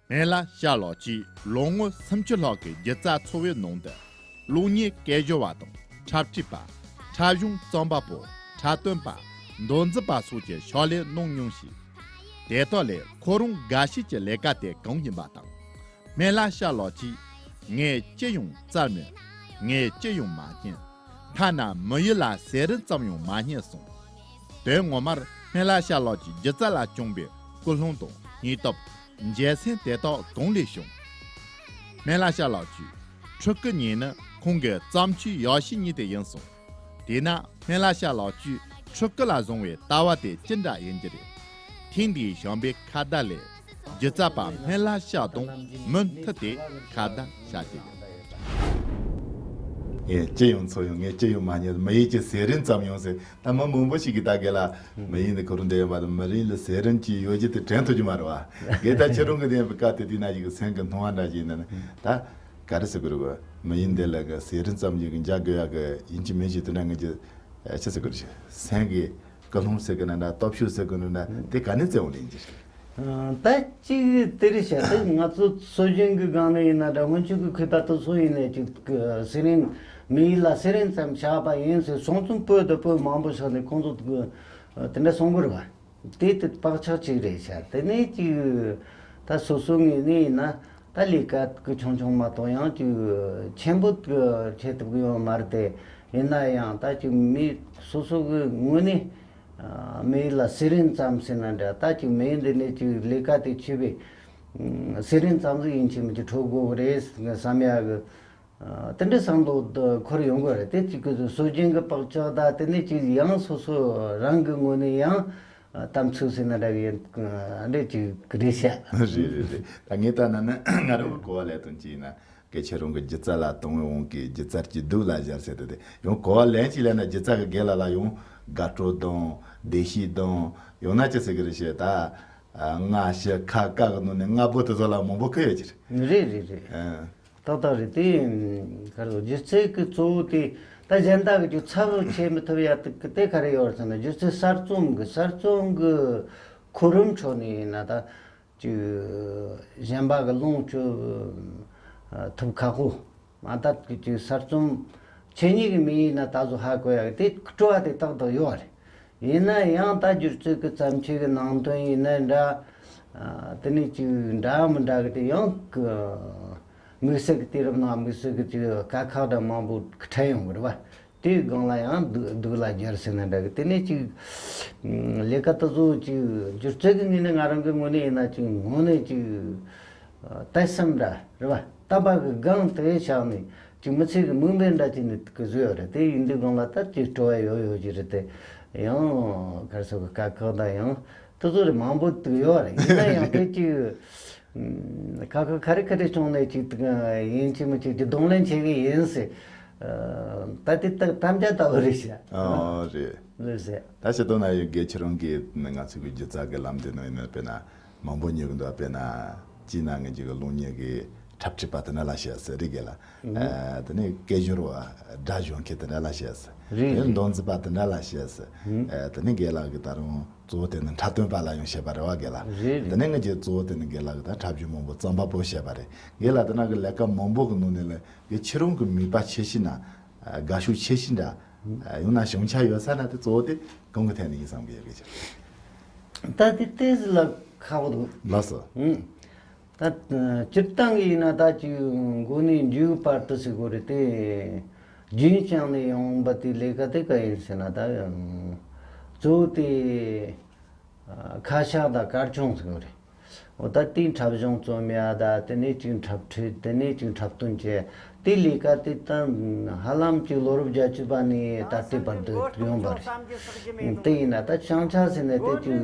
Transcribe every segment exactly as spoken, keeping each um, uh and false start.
སྨན་བླ་ཤར་ལགས་ཀྱིས་ལོ་ངོ་སུམ་ཅུ་ལྷག་གི་སྒྱུ་རྩལ་འཚོ་བའི་ནང་དུ། གློག་བརྙན་སྐད་སྦྱོར་བ་དང་འཁྲབ་ཁྲིད་པ། འཁྲབ་གཞུང་རྩོམ་པ་པོ། འཁྲབ་སྟོན་པ། མདོ་འཛིན་པ་སོགས་ཀྱི་ཕྱག་ལས་གནང་མྱོང་ཞིང་། དེ་དག་ལས་ཁོ་རང་དགའ་ཤོས་ཀྱི་ལས་ཀ་དེ་གང་ཡིན་པ་དང་། སྨན་བླ་ཤར་ལགས་ཀྱིས། ངས་ཅི་ཡང་བཙལ་མེད། ངས་ཅི་ཡང་མ་རྙེད། ཐ་ན་མི་ཡུལ་ལ་ཟས་རིན་ཙམ་ཡང་མ་རྙེད་གསུངས། དོན་ངོ་མར་སྨན་བླ་ཤར་ལགས་ཀྱིས་སྒྱུ་རྩལ་ལ་བཅངས་པའི་ཀུན་སློང་དང་སྙིང་སྟོབས། འཇལ་སེམས་དེ་དག་གང་ལས་བྱུང་། སྨན་བླ་ཤར་ལགས་ཀྱིས་ཕྲུ་གུ་གཉིས་ནི་ཁོང་གི་བརྩམས་ཆོས་ཡག་ཤོས་གཉིས་དེ་ཡིན་གསུངས། དེས་ན་སྨན་བླ་ཤར་ལགས་ཀྱིས་ཕྲུ་གུ་ལ་བཟུང་བའི་ལྟ་བ་དེ་ཅི་འདྲ་ཡིན་གྱི་རེད། ཐེངས་འདིའི་བྱམས་པའི་ཁ་བརྡ་ལས། སྒྱུ་རྩལ་པ་སྨན་བླ་ཤར་དང་མུ་མཐུད་དེ་ཁ་བརྡ་བྱ་རྒྱུ་ཡིན། ངས་ཅི་ཡང་འཚོལ་ཡང་ངས་ཅི་ཡང་མ་རྙེད། མི་ཡུལ་གྱི་ཟས་རིན་ཙམ་ཡང་ཟེར། ད་མི་མང་པོ་ཞིག་གིས་ད་ག་ལ་མི་ཡུལ་འདི་ཁོ་རང་བསྡད་ཡོད་པ་དང་མི་རིགས་ལ་ཟས་རིན་གྱི་ཡོད་རྒྱུ་དེ་དྲན་ཐུབ་ཀྱི་མ་རེད་བ། དེ་ལྟར་ཁྱེད་རང་གི་བསྟན་པའི་བཀའ་དེ་དེ་ན་ཞིག་གི་སེམས་ཀྱི་སྣང་བ་འདྲ་ཞིག་ཡིན་ན་ནི་ད་ག་རེ་ཟེར་དགོས་རེད་བ། མི་ཡུལ་འདི་ལ་གི་ཟས་རིན་ཙམ་ཞིག་གི་འཇལ་དགོས་ཡག་གི་ཡིན་གཅིག་མིན་གཅིག་དེ་འདྲ་ངེད་ཀྱི་ཨ་ཅི་ཟེར་དགོས་རེད། སེམས་ཀྱི་ཀུན་སློང་ཟེར་གི་ན་འདྲ་སྟོབས་ཤུགས་ཟེར་གི་ན་འདྲ་དེ་ག་ནས་བཙལ་འོང་ནས་ཡིན་གྱི་རེད། ད་གཅིག་དེ་རེད་ཤག་ད་ང་ཚོ་སྲོལ་རྒྱུན་གྱི་སྒང་ནས་ཡིན་ན་འདྲ་སྔོན་ཆད་ཀྱི་ཁུལ་ད་ལྟ་སུ་ཡིན་ནས་ཅིག་ཟས་རིན་མི་ཡུལ་ལ་ཟས་རིན་ཙམ་བཞག་པ་ཡིན་ཟེར་སོང་ཙང་བོད་དུ་བོད་མང་པོ་ཞིག་ནས་ཁོང་ཚོ་དེ་འདྲ་གསུང་གི་རེད་བ། དེ་དེ་བག་ཆགས་གཅིག་རེད་ཤག་དེ་ནས་ཅིག་ད་སོ་སོ་ངོས་ནས་ཡིན་ན་ད་ལས་ཀ་གི་ཆུང་ཆུང་མ་གཏོགས་ཡང་ཅིག་ཆེན་པོ་བྱེད་ཐུབ་ཀྱི་ཡོད་མ་རེད་དེ། ཡིན་ན་ཡང་ད་ཅིག་མི་སོ་སོ་གི་ངོས་ནས་མི་ཡུལ་ལ་ཟས་རིན་ཙམ་ཟེར་ན་འདྲ། ད་ཅིག་མི་ཡུལ་འདི་ནས་ཅིག་ལས་ཀ་དེ་བྱས་པའི་ཟས་རིན་ཙམ་ཟིག་ཡིན་གཅིག་མིན་གཅིག་འཕྲོད་དགོས་གི་རེད་བསམ་ཡག་གི། ཨ། དེ་འདྲའི་བསམ་བློ་འདི་འཁོར་ཡོང་གི་རེད། དེ་གཅིག་གི་སྲོལ་རྒྱུན་གྱི་བག་ཆགས་དང་དེ་ནས་ཅིག་ཡང་སོ་སོ་རང་གི་ངོས་ནས་ཡང་ཨ། དམ་ཚིག་ཟེར་ན་འདྲ་གི་ཡིན་འདྲ་ཅིག་རེད་ཤག་རེད་རེད་རེད། ད་ངས་ལྟ་ན་ནི་ང་རང་གི་གོ་བ་ལེན་སྟངས་ཅིག་ཡིན་ན་སྐད་ཆ་རང་གི་སྒྱུ་རྩལ་ལ་གཏོང་བའི་དབང་གིས་སྒྱུ་རྩལ་གྱི་སྡུག་ལ་སྦྱར་ཟེར་དེ་དེ་ཡང་གོ་བ་ལེན་ཅིག་ལེན་ན་སྒྱུ་རྩལ་གི་རྒན་ལགས་ལ་ཡང་དགའ་སྤྲོ་དང་བདེ་སྐྱིད་དང་ཡང་ན་ཅི་ཟེར་གི་རེད་ཤག་ད་ཨ། ང་ཞི་ཁ་ཀ་གི་ནང་ནས་ལྔ་པོ་དེ་ཚོ་ལ་མང་པོ་ཁེལ་ཡོད་ཀྱི་རེད། རེད་རེད་རེད། ཨ། ཏག་ཏག་རེད་དེ། ག་རེ་ཟེར་སྒྱུ་རྩལ་གི་གཙོ་བོ་དེ་ད་གཞན་དག་གི་ཅིག་ཚབ་བྱེད་མི་ཐུབ་ཡ་དེ་དེ་ག་རེ་ཡོད་རེད་ཟེར་ན་སྒྱུ་རྩལ་གསར་རྩོམ་གི་གསར་རྩོམ་གི་གོ་རིམ་ཁྲོད་ནས་ཡིན་ན་ད་ཅིག་གཞན་པ་གི་ལོངས་སྤྱོད་ཐུབ་ཁག་པོ་མ་ད་གི་ཅིག་གསར་རྩོམ་ཆེ་ཉིད་གི་མི་ཡིན་ན་ད་གཟོད་ཧ་གོ་ཡ་གི་དེ་སྤྲོ་བ་དེ་ཏག་ཏག་ཡོད་རེད། ཡིན་ན་ཡང་ད་སྒྱུ་རྩལ་གྱི་བརྩམས་ཆོས་ཀྱི་ནང་དོན་ཡིན་ན་འདྲ། ཨ། དེ་ནས་ཅིག་འདྲ་མི་འདྲ་གི་དེ་ཡང་གི་དམིགས་བསལ་གྱི་དུས་རབས་ནང་དམིགས་བསལ་གྱི་ཅིག་དཀའ་ཁག་འདྲ་མང་པོ་འཕྲད་ཡོང་གི་རེད་བ། དེའི་སྒང་ལ་ཡང་སྡུག་སྡུག་ལ་སྦྱར་ཟེར་ན་འདྲ་གི་དེ་ནས་ཅིག་ལས་ཀ་དེ་ཚོ་ཅིག་སྒྱུ་རྩལ་གྱི་ངོས་ནས་ང་རང་གི་ངོས་ནས་ཡིན་ན་ཅིག་ངོ་ནས་ཅིག་ཨ། དད་སེམས་འདྲ་རེད་བ། བསྟན་པ་གི་སྒང་དེ་བཞག་ནས་ཅིག་མི་ཚེ་གི་མིག་དཔེ་འདྲ་ཅིག་ནས་གི་བཟོས་ཡོད་རེད། དེ་ཡིན་དུས་སྒང་ལ་ད་ཅིག་སྤྲོ་བ་ཡོད་ཡོད་ཀྱི་རེད་དེ། ཡང་ག་རེ་ཟེར་དགོས་དཀའ་ཁག་དང་ཡང་དེ་ཚོ་རེ་མང་པོ་དུ་ཡོད་རེད། ཡིན་ན་ཡང་དེ་ཅིག་ཨ། དཀའ་ཁག་ག་རེ་ག་རེ་བྱུང་ནས་ཅིག་ཡིན་གཅིག་མིན་གཅིག་ཅིག་གདོང་ལེན་བྱེད་གི་ཡིན་ཟེར། ཨ། ད་དེ་ད་དམ་བཅའ་ལྟ་བུ་རེད་ཤག་ཨ། རེད། ལགས་སེ། ད་ཤེས་དོན་ན་ཡོད་དགེ་ཁྱེད་རང་གིས་ང་ཚོ་གི་སྒྱུ་རྩལ་གྱི་ལམ་དེ་ནང་ཡིན་ན་དཔེར་ན་མང་པོ་ཉོས་ཀྱི་འདུག་དཔེར་ན་སྤྱིར་ན་ངེད་ཀྱི་གློག་བརྙན་གྱི་འཁྲབ་ཁྲིད་པ་དེ་འདྲ་ལ་བཤད་ཟེར་རེད་དགེ་ལགས། ཨ། དེ་ནས་སྐད་སྦྱོར་བ་སྒྲ་སྦྱོང་མཁན་དེ་འདྲ་ལ་བཤད་ཟེར། རེད། དེ་ནས་མདོ་འཛིན་པ་དེ་འདྲ་ལ་བཤད་ཟེར། ཨ། དེ་ནས་དགེ་ལགས་ཀྱིས་ད་རུང་གཙོ་བོ་དེ་ནི་འཁྲབ་སྟོན་པ་ལ་ཡང་བཤད་པ་རེད་བ་དགེ་ལགས། རེད་རེད། དེ་ནས་ངེད་ཀྱི་གཙོ་བོ་དེ་ནི་དགེ་ལགས་ཀྱིས་ད་འཁྲབ་གཞུང་མང་པོ་རྩོམ་པ་པོ་བཤད་པ་རེད། དགེ་ལགས་དེ་ནང་གི་ལས་ཀ་མང་པོ་གི་ནང་ནས་ལས་དགེ་ཁྱེད་རང་གི་མོས་པ་ཆེ་ཤོས་ན། དགའ་ཤོས་ཆེ་ཤོས་འདྲ། ཡང་ན་བྱང་ཆ་ཡོད་ས་ན་དེ་གཙོ་བོ་དེ་གང་གི་ཐད་ནས་ཡིན་བསམ་གི་ཡོད་གི་ཅིག་ད་དེ་ཏོག་ཙམ་ལ་ཁག་པོ་འདུག་ལགས་སོ། ཨང་། ད་སྤྱིར་བཏང་གི་ཡིན་ན་ད་ཅིག་མགོ་ནས་མཇུག་བར་དུ་ཟེར་དགོས་རེད་དེ། རྒྱུན་བསྐྱངས་ནས་ཡོང་བ་དེ་ལས་ཀ་དེ་ག་ཡིན་ཟེར་ན་ད། གཙོ་བོ་དེ། ཁ་ཤགས་དང་དཀར་ཆུང་ཟེར་དགོས་རེད། འོ་ད་དེའི་འཁྲབ་གཞུང་རྩོམ་ཡ་ད་དེ་ནས་ཅིག་འཁྲབ་ཁྲིད་དེ་ནས་ཅིག་འཁྲབ་སྟོན་བྱས་དེ་ལས་ཀ་དེ་ད་ཧ་ལམ་ཅིག་ལོ་རབས་བརྒྱད་ཅུ་པ་ནས་ད་ལྟའི་བར་དུ་ཡོང་བ་རེད། དེ་ཡིན་ན་ད་བྱང་ཆ་ཟེར་ནས་དེ་ཅིག་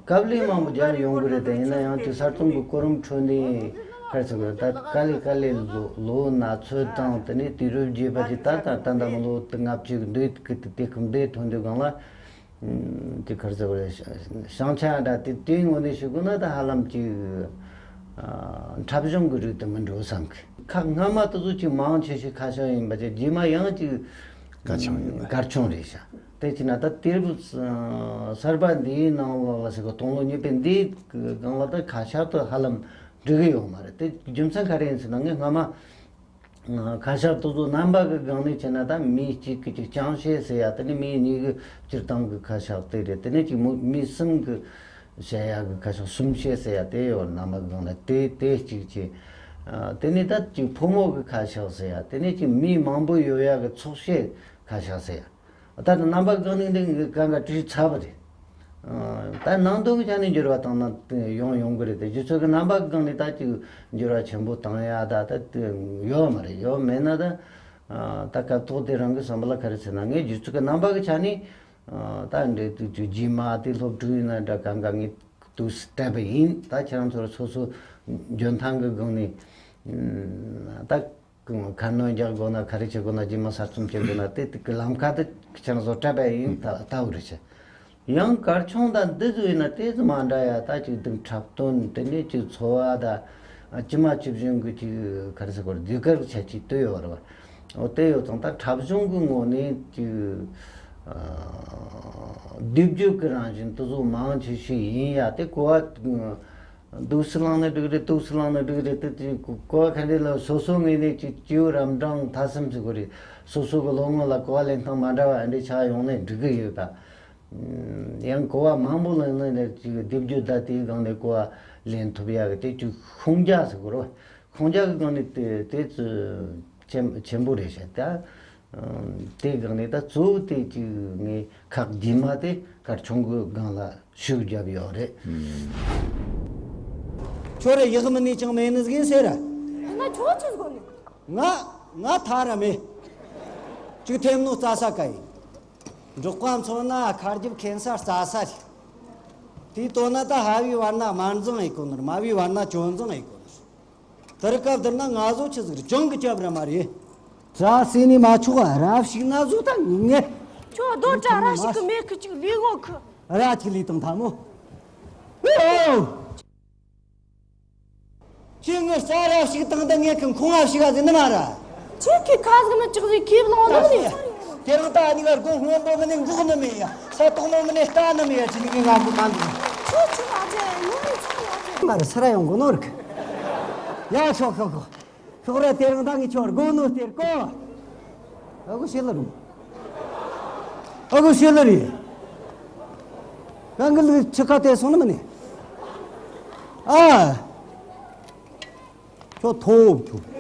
དཀའ་ལས་མང་པོ་རྒྱབ་ཡོང་གི་རེད། དེ་ཡིན་ན་ཡང་ཅིག་གསར་རྩོམ་གྱི་གོ་རིམ་ཁྲོད་ནས་ག་རེ་ཟེར་དགོས་ད་དཀའ་ལས་དཀའ་ལས་ལོ་ལོ་ན་ཚོད་དང་དེ་ནས་དུས་རབས་བརྒྱད་པ་ཅིག་ད་ད་ད་ད་མི་ལོ་ལྔ་བཅུ་འདུག་གི་དེ་སྐབས་འདིའི་ཐོན་དུས་སྒང་ལ། དེ་ག་རེ་ཟེར་བ་རེད། བྱང་ཆ་འདྲ་དེ་དེའི་ངོས་ནས་ཞུ་དགོས་ན་ད་ཧ་ལམ་ཅིག་འཁྲབ་གཞུང་གི་རིགས་དེ་མི་འགྲོ་བསམ་གི། ཁག་སྔ་མ་དེ་ཚོ་ཅིག་མང་ཆེ་ཤོས་ཁ་བྱང་ཡིན་པ་ཅིག་རྗེས་མ་ཡང་ཅིག་གར་ཆུང་ཡིན་པ། གར་ཆུང་རེད་ཤག་དེ་བྱས་ན་ད་དུས་རབས་གསར་པ་འདིའི་ནང་ལ་ཟེར་གི་སྟོང་ལོ་གཉིས་པའི་འདིའི་སྒང་ལ་ད་ཁ་ཤགས་དེ་ཧ་ལམ་འགྲིག་གི་ཡོད་མ་རེད། དེ་རྒྱུ་མཚན་ག་རེ་ཡིན་ཟེར་ན། ངས་སྔ་མ་ཁ་ཤགས་དེ་ཚོ་རྣམ་པ་གི་སྒང་ནས་བྱས་ན་ད་མི་གཅིག་གི་ཅིག་ཅང་ཤེས་ཟེར་ཡ། དེ་ནས་མི་གཉིས་གི་སྤྱིར་བཏང་གི་ཁ་ཤགས་དེ་རེད། དེ་ནས་ཅིག་མི་མི་གསུམ་གི་བཤད་ཡ་གི་ཁ་ཤགས། གསུམ་བཤད་ཟེར་ཡ་དེ་ཡོད། རྣམ་པ་གི་སྒང་ལ་དེ་དེ་གཅིག་བྱས། དེ་ནས་ད་ཅིག་ཕོ་མོ་གི་ཁ་ཤགས་ཟེར་ཡ། དེ་ནས་ཅིག་མི་མང་པོ་ཡོད་ཡ་གི་ཚོགས་བཤད་ཁ་ཤགས་ཟེར་ཡ། ད་ནི་རྣམ་པ་གང་ནས་འདི་གང་ག་བྲིས་ཚར་བ་རེད། ད་ནང་དོན་གྱི་ཆ་ནས་འགྱུར་བ་བཏང་ན་ཡོང་ཡོང་གི་རེད་དེ། སྤྱི་ཚོགས་ཀྱི་རྣམ་པ་གང་ནས་ད་ཅིག་འགྱུར་བ་ཆེན་པོ་བཏང་ཡ་ད་ད་ཡོད་མ་རེད། ཡོད་མེད་ན་ད་ད་སྐབས་ཐོག་དེ་རང་གི་བསམ་པ་ལ་ག་རེ་ཟེར་ན། ངས་སྤྱི་ཚོགས་ཀྱི་རྣམ་པ་གི་ཆ་ནས་ད་འདྲེ་དུ་དུ་རྗེས་མ་དེ་སློབ་ཕྲུག་ཡིན་ན་འདྲ་གང་ག་ངས་དུ་སྤྲད་པ་ཡིན། ད་ཁྱེད་རང་ཚོར་སོ་སོ་འཇོན་ཐང་གི་སྒང་ནས་ད། ཁ་སྣོན་རྒྱག་དགོས་ན། ག་རེ་བྱེད་དགོས་ན། རྗེས་མ་གསར་རྩོམ་བྱེད་དགོས་ན། དེ་དེ་གི་ལམ་ཁ་དེ་ཁྱེད་རང་ཚོ་སྤྲད་པ་ཡིན། ད་ལྟ་བུ་རེད་ཤག། ཡང་གར་ཆུང་དང་འདི་ཚོ་ཡིན་ན་དེ་ཚོ་མ་འདྲ་ཡ། ད་ཅིག་དེ་འཁྲབ་སྟོན་དེ་འདྲའི་ཅིག་འཚོ་བ་དང་ཇི་མ་ཇི་བཞིན་གི་ཅིག་ག་རེ་ཟེར་དགོས་རེད། ཟློས་གར་ཆ་ཅིག་ལྟོས་ཡོད་རེད་བ། འོ་དེ་ཡོད་ཙང་ད་འཁྲབ་གཞུང་གི་ངོས་ནས་ཅིག་སྡེབ་སྦྱོར་གི་རང་བཞིན་དེ་ཚོ་མང་ཆེ་ཤོས་ཡིན་ཡ། དེ་གོ་བ། འདུག་སེ་བླངས་ན་འགྲིག་རེད། འདུག་སེ་བླངས་ན་འགྲིག་རེད། དེ་དེ་གོ་བ་ག་འདྲ་ལ་སོ་སོ་ངོས་ནས་ཅིག་སྐྱེ་བོ་རབ་འབྲིང་ཐ་གསུམ་ཟེར་དགོས་རེད། སོ་སོ་གི་ལོ་ངོ་ལ་གོ་བ་ལེན་སྟངས་མ་འདྲ་བ་འདྲ་ཆགས་ཡོང་ན་འགྲིག་གི་ཡོད་པ། ཡང་གོ་བ་མང་པོ་ལེན་ན་ཅིག་སྡེབ་སྦྱོར་ད་དེའི་སྒང་ནས་གོ་བ་ལེན་ཐུབ་ཡག་གི་དེ་ཅིག་ཤོང་རྒྱུ་ཟེར་དགོས་རེད། ཤོང་རྒྱུ་གི་སྒང་ནས་དེ་དེ་ཚོ་ཆེན་ཆེན་པོ་རེད་ཤག་ད། དེའི་སྒང་ནས་ད་གཙོ་བོ་དེ་ཅིག་ངས་ཁག་རྗེས་མ་དེ་གར་ཆུང་གི་སྒང་ལ་ཤུགས་བརྒྱབ་ཡོད་རེད། ཁྱོད་ར་ཡག་མིན་ནས་ཅང་མེད་ནི་ཟིག་ཡིན་ཟེར། ང་ཁྱོད་ཆི་ཟིག་གོ་ནི། ང་ང་ཐ་ར་མེད། ཅིག་ཐེམ་ནོ་རྩ་ས་ཀ་ཡིན། འབྲོག་པ་མཚོན་ན་མཁར་རྒྱབ་ཁེན་ས་རྩ་ས་རེད། དེའི་དོན་ན་ད་ཕ་བའི་བར་ན་དམར་འཛིང་ཡེད་གོ་ནི་རེད། མ་བའི་བར་ན་གྱོད་འཛིང་ཡེད་གོ་ནི་རེད། དེར་སྐབས་དེར་ན་ང་ཚོ་ཆི་ཟིག་རེད། ཅང་གི་སྐྱབས་ར་མ་རེད། ར་སེ་ནི་མ་ཆོག་ར་ཞིག་ན་བཟོ་ད་ངེ། ཁྱོད་རྡོ་བྲ་ར་ཞིག་གི་མེད་གི་ཅིག་ལུས་ངོ་ཁི། ར་ཅིག་ལུས་དང་ཐ་མོ། ཨོ། ཁྱོད་ངི་རྩ་ར་ཞིག་དང་ད་ངེ་གི་ཁོང་ང་ཞིག་ག་ཟིན་ནི་མ་ར། ཁྱོད་ཀྱི་ཁ་ཟིག་མི་ཅིག་ཟིག་ཁེབས་ལོང་ལོང་ནི། དེ་རིང་ད་ཨ་ནི་གར་གོང་སྔོན་པོ་མི་ནི་འགོག་ནི་མེད་ཡ། ས་དོག་མོ་མི་ནི་ལྟ་ནི་མེད་ཡ། ཅི་ནི་ངི་ང་གི་མ་འདུག་ཁྱོད་ཆི་ལ་ཅེ་ངོ་ཡི་ཚ་ལ་ཅེ། ང་ར་སི་ར་ཡོང་གོ་ནོ་རིག་ཡ་ཤོག་ཤོག་ཤོག་ཤོག་ར་དེ་རིང་ད་ངི་ཆོར་གོ་ནོ་སྟེར་གོ། ཨ་གོ་ཤེ་ལ་རུང་། ཨ་གོ་ཤེ་ལ་རི། གང་གི་ལུག་ཆི་ཁ་དེ་སོང་ནི་མི་ནི། ཨ། ཁྱོད་ཐོབ་ཁྱོད།